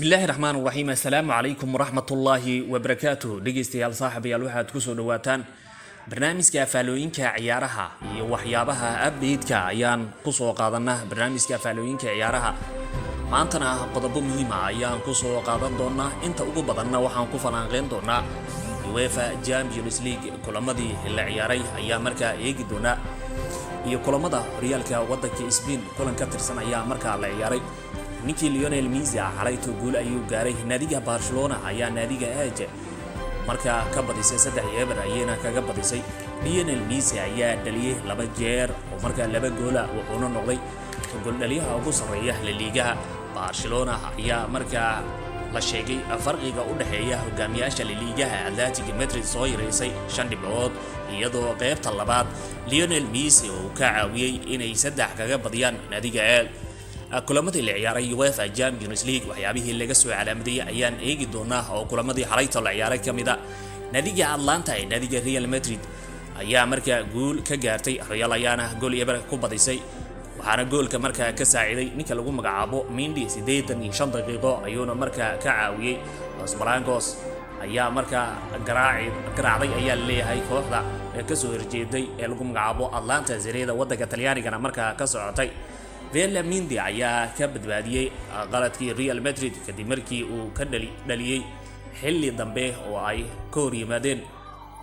Bismillaahi raxmaan raxiim. Assalaamu calaykum waraxmatullaahi wabarakaatuh. Dhegeystayaal, saaxiibayaal, waxaad kusoo dhawaataan barnaamijka faalooyinka ciyaaraha iyo waxyaabaha update-ka ayaan kusoo qaadanaa barnaamijka faalooyinka ciyaaraha. Maantana qodobo muhiima ayaan kusoo qaadan doonaa. Inta ugu badanna waxaan ku falanqeyn doonaa UEFA Champions League, kulamadii la ciyaaray ayaa markaa eegi doonaa iyo kulamada horyaalka wadanka Spain. Kulan ka tirsan ayaa markaa la ciyaaray. Ninkii Lionel Messi xalayto guul ayuu gaaray. Naadiga Barcelona ayaa naadiga Elche markaa ka badisay, 3-0 ayayna kaga badisay. Lionel Messi ayaa dhaliyay laba jeer oo markaa laba goola, wuxuuna noqday gooldhaliyaha ugu sarreeya La Ligaha. Barcelona ayaa markaa la sheegay farqiga u dhexeeya hogaamiyaasha La Ligaha, Atletico Madrid, soo yareysay shan dhibcood, iyadoo qaybta labaad Lionel Messi uu ka caawiyey inay saddex kaga badiyaan naadiga Elche. Kulamadii la ciyaaray UEFA Champions League, waxyaabihii laga soo calaamadeeyay ayaan eegi doonaa oo kulamadii xalayto la ciyaaray ka mid a. Naadiga Atalanta ee naadiga Real Madrid ayaa markaa guul ka gaartay. Real ayaana 1-0 ku badisay, waxaana goolka markaa ka saaciday ninka lagu magacaabo Mendy. 85 daqiiqo ayuuna markaa ka caawiyey. Los Blancos ayaa markaa garaacday ayaa leeyahay kooxda ee kasoo horjeeday ee lagu magacaabo Atalanta, Serie A-da wadanka Talyaanigana markaa ka socotay. Ferland Mendy ayaa ka badbaadiyey qaladkii Real Madrid kadib markii uu ka dhaliyey xilli dambe oo ay ka hor yimaadeen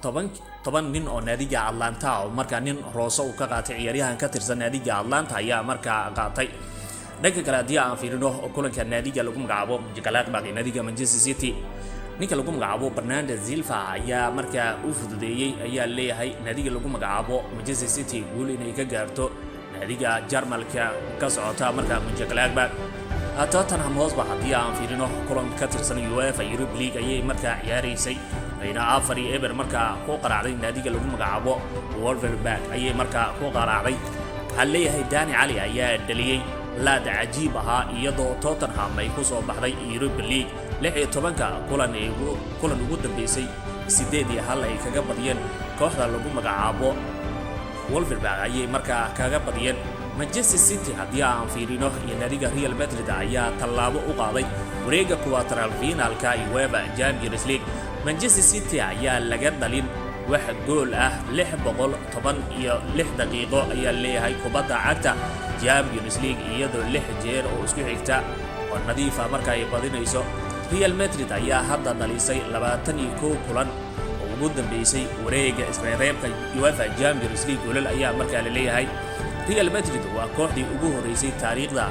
10 nin oo naadiga Atalanta, oo markaa nin roose uu ka qaatay. Ciyaaryahan ka tirsan naadiga Atalanta ayaa markaa qaatay. Dhanka kale, haddii aan fiirino kulanka naadiga lagu magacaabo Mönchengladbach iyo naadiga Manchester City, ninka lagu magacaabo Bernardo Silva ayaa markaa u fududeeyey ayaa leeyahay naadiga lagu magacaabo Manchester City guul inay ka gaarto naadiga Jarmalka ka socota markaa Mönchengladbach. Tottenham Hotspur haddii aan fiirino, kulan ka tirsan UEFA Europa League ayay markaa ciyaaraysay, ayna 4-0 markaa ku qaraacday naadiga lagu magacaabo Wolfsburg ayay markaa ku qaraacday. Waxaa leeyahay Dele Alli ayaa dhaliyey laad cajiib ahaa, iyadoo Tottenham ay ku soo baxday Europa League. 16-ka kulan ee kulan ugu dambeysay 8-1 ay kaga badiyeen kooxda lagu magacaabo Wolfsburg ayay markaa kaga badiyeen. Manchester City haddii aan fiirino iyo naadiga Real Madrid ayaa tallaabo u qaaday wareegga quarter finalka UEFA Champions League. Manchester City ayaa laga dhalin wax gool ah 616 daqiiqo ayaa leeyahay kubadda cagta Champions League, iyadoo lix jeer oo isku xigta oo nadiifa marka ay badinayso. Real Madrid ayaa hadda dhalisay 21 kulan oo ugu dambeysay wareegga isreereebka UEFA Champions League goolal ayaa markaa la leeyahay. Real Madrid waa kooxdii ugu horeysay taariikhda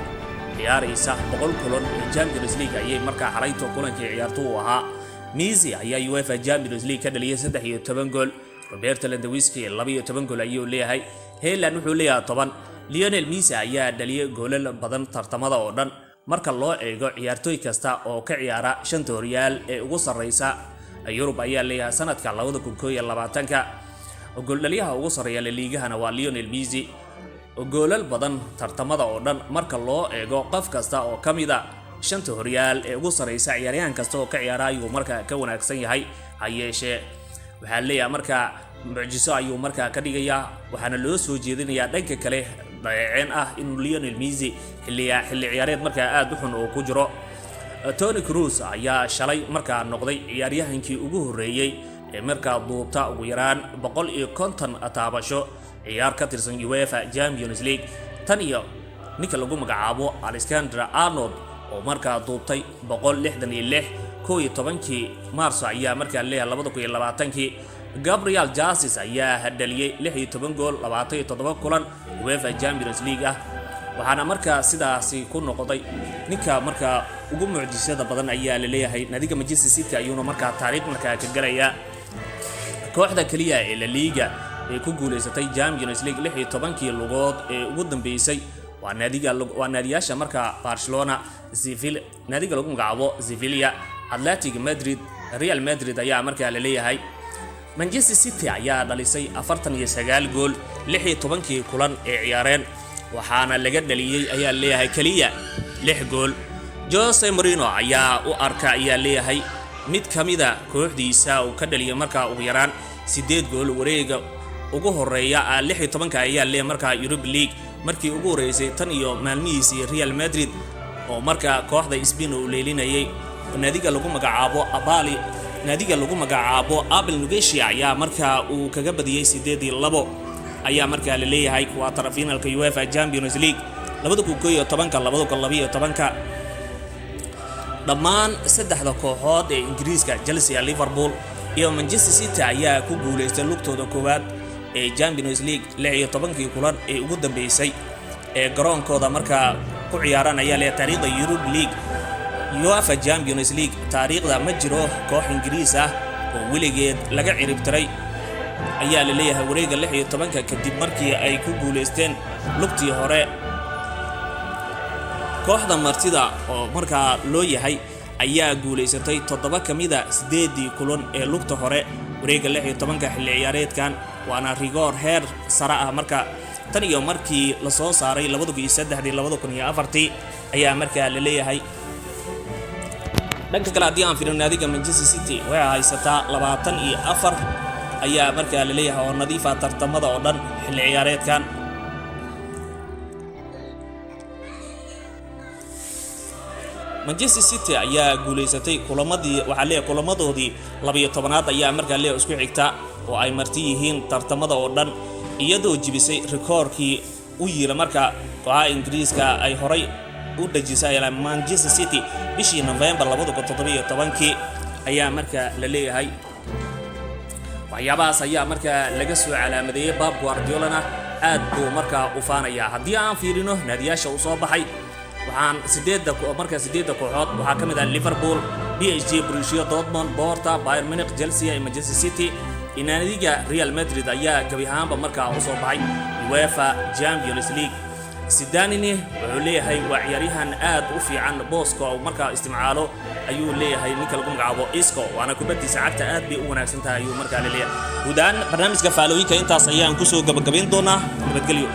ciyaaraysa 100 kulan ee Champions League ayay markaa xalayto kulankii ciyaartu uu ahaa. Messi ayaa UEFA Champions League ka dhaliyay 13 gool. Roberto Lewandowski 12 gool ayuu leeyahay. Haaland wuxuu leeyahay 10. Lionel Messi ayaa dhaliyay goolal badan tartamada oo dhan marka loo eego ciyaartooy kasta oo ka ciyaara shanta horyaal ee ugu sarreysa Yurub ayaa leeyahay sanadka 2021-ka. Gooldhaliyaha ugu sarreeya La Ligahana waa Lionel Messi. Goolal badan tartamada oo dhan marka loo eego qof kasta oo ka mid a shanta horyaal ee ugu sarreysa, ciyaaryahan kasta oo ka ciyaara ayuu markaa ka wanaagsan yahay. Ha yeeshee, waxaa leeyahay markaa mucjiso ayuu markaa ka dhigayaa, waxaana loo soo jeedinayaa dhanka kale dhaleeceen ah inuu Lionel Messi xilli xilli ciyaareed markaa aad u xun oo ku jiro. Toni Kroos ayaa shalay markaa noqday ciyaaryahankii ugu horreeyey ee markaa duubta ugu yaraan 150 taabasho ciyaar ka tirsan UEFA Champions League, tan iyo ninka lagu magacaabo Alexander Arnold oo markaa duubtay 166 11-kii Maarso ayaa markaa leeyahay 2020-kii. Gabriel Jesus ayaa dhaliyey 16 gool 27 kulan UEFA Champions League ah, waxaana markaa sidaasi ku noqday ninka markaa ugu mucjisada badan ayaa la leeyahay. Naadiga Manchester City ayuuna markaa taariikh markaa ka galayaa. Kooxda keliya ee La Liga ee ku guuleysatay Champions League 16-kii lugood ee ugu dambeysay waa naadiga, waa naadiyaasha markaa Barcelona, Sevilla, naadiga lagu magacaabo Sevilla, Athletic Madrid, Real Madrid ayaa markaa la leeyahay. Manchester City ayaa dhalisay 49 gool 16-kii kulan ee ciyaareen, waxaana laga dhaliyey ayaa leeyahay keliya lix gool. Jose Mourinho ayaa u arka ayaa leeyahay mid ka mida kooxdiisa uu ka dhaliyay markaa ugu yaraan sideed gool wareega ugu horeeya 16-ka ayaa leeyahay markaa Europa League, markii ugu horeysay tan iyo maalmihiisii Real Madrid oo markaa kooxda Spain uu leelinayay. Naadiga lagu magacaabo Abali, naadiga lagu magacaabo Apple Nugesia ayaa markaa uu kaga badiyey 8-2 ayaa markaa la leeyahay quarter finalka UEFA Champions League 2011, 2012. Dhammaan saddexda kooxood ee Ingiriiska, Chelsea, Liverpool iyo Manchester City, ayaa ku guuleystay lugtooda koowaad ee Champions League 16-kii kulan ee ugu dambeysay ee garoonkooda markaa ku ciyaaran ayaa leh. Taariikhda Europe League, UEFA Champions League, taariikhda ma jiro koox Ingiriis ah oo weligeed laga ciribtiray ayaa la leeyahay wareegga 16-ka, kadib markii ay ku guuleysteen lugtii hore. Kooxda martida oo markaa loo yahay ayaa guulaysatay 7 ka mida 8-dii kulan ee lugta hore wareegga 16-ka xilli ciyaareedkan, waana rigoor heer sare ah marka tan iyo markii lasoo saaray 2003-dii, 2004-tii ayaa markaa la leeyahay. Dhanka kale, haddii aan fiirino, naadiga Manchester City waxay haysataa 24 ayaa markaa la leeyahay oo nadiifa tartamada oo dhan xilli ciyaareedkan. Manchester City ayaa guulaysatay kulamadii, waxaa leeyahay kulamadoodii 12-aad ayaa markaa leeyahay isku xigta oo ay marti yihiin tartamada oo dhan, iyadoo jibisay rikoorkii u yiila marka kooxaha Ingiriiska ay horay u dhajisay Manchester City bishii November 2017-kii ayaa markaa la leeyahay. Waxyaabahaas ayaa markaa laga soo calaamadeeyey. Pep Guardiolana aad buu markaa u faanayaa. Haddii aan fiirino naadiyaasha uu soo baxay, waxaan sideedda markaa sideedda kooxood waxaa ka mid ah Liverpool, PSG, Borussia Dortmund, Porto, Bayern Munich, Chelsea iyo Manchester City. Naadiga Real Madrid ayaa gebi ahaanba markaa u soo baxay UEFA Champions League. Sidanini wuxuu leeyahay waa ciyaaryahan aad u fiican, booska uu markaa isticmaalo ayuu leeyahay ninka lagu magacaabo Isco, waana kubadiisa cagta aad bay u wanaagsan tahay ayuu markaa leeyahay. Guud ahaan barnaamijka faalooyinka intaas ayaan kusoo gabagabayn doonaa. Nabadgelyo.